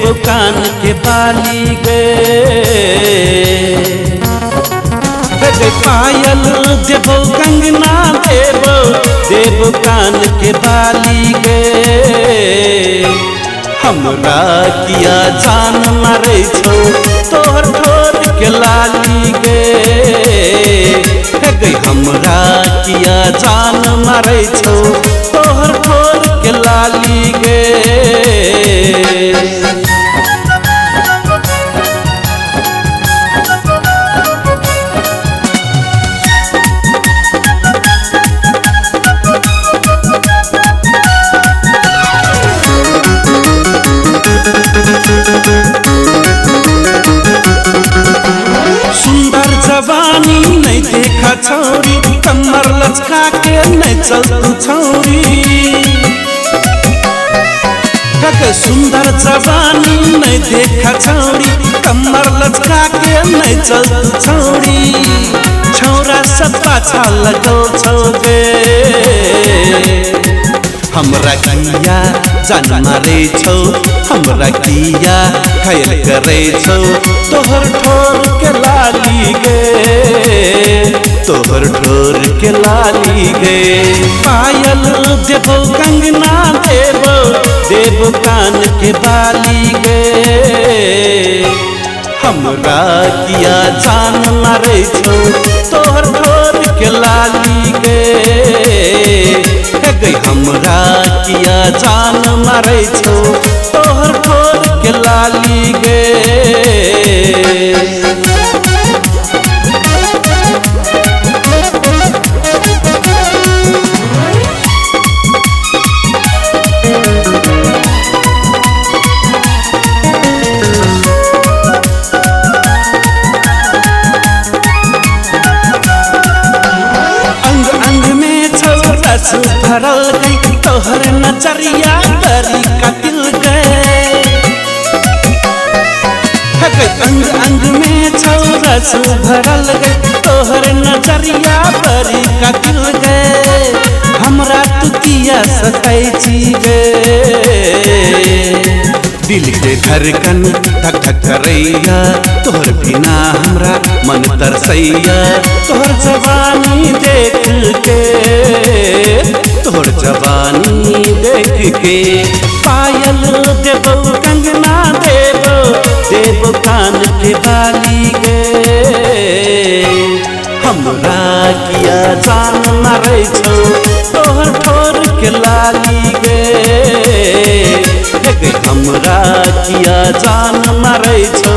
देबो कान के बाली गे। पायल देबो कंगना देबो, देबो कान के बाली गे। हमरा किया जान मारै छौ तोहर ठोर के लाली गे। हे हमरा किया जान मारै छौ तोहर ठोर के लाली गे। सुंदर जवानी नहीं देखा छौरी, कमर लचका के नहीं चल तू छौरी। सुंदर जवानी नहीं देखा छौरी, कमर लचका के नहीं चल तू छौरी। छौरा सब पाछा लगल छौ गे। हमरा किया जान मारै छौ, हमरा किया घायल करै छौ तोहर ठोर के लाली गे, तोहर ठोर के लाली गे। पायल देबो कंगना देबो, देबो कान के बाली गे। हमरा किया जान मारै छौ तोहर ठोर के लाली गे। हमरा किया जान मारै छौ तोहर ठोर के लाली गे। अंग अंग में छौ रस भरल गई, तोहर नजरिया बड़ी कातिल गए। अंग अंग में छौ रस भरल गई, तोहर नजरिया बड़ी कातिल गए। हमरा तू किया सताई छी गे। दिल के धड़कन धक धक करैया, तोहर बिना हमरा मन तरसैया। तोहर जवानी देख के, तोहर जवानी देख के। पायल देबो कंगना देबो, देबो कान के बाली गे। हमरा किया जान मारै छौ तोहर ठोर के लाली गे। हमरा किया जान मारै छौ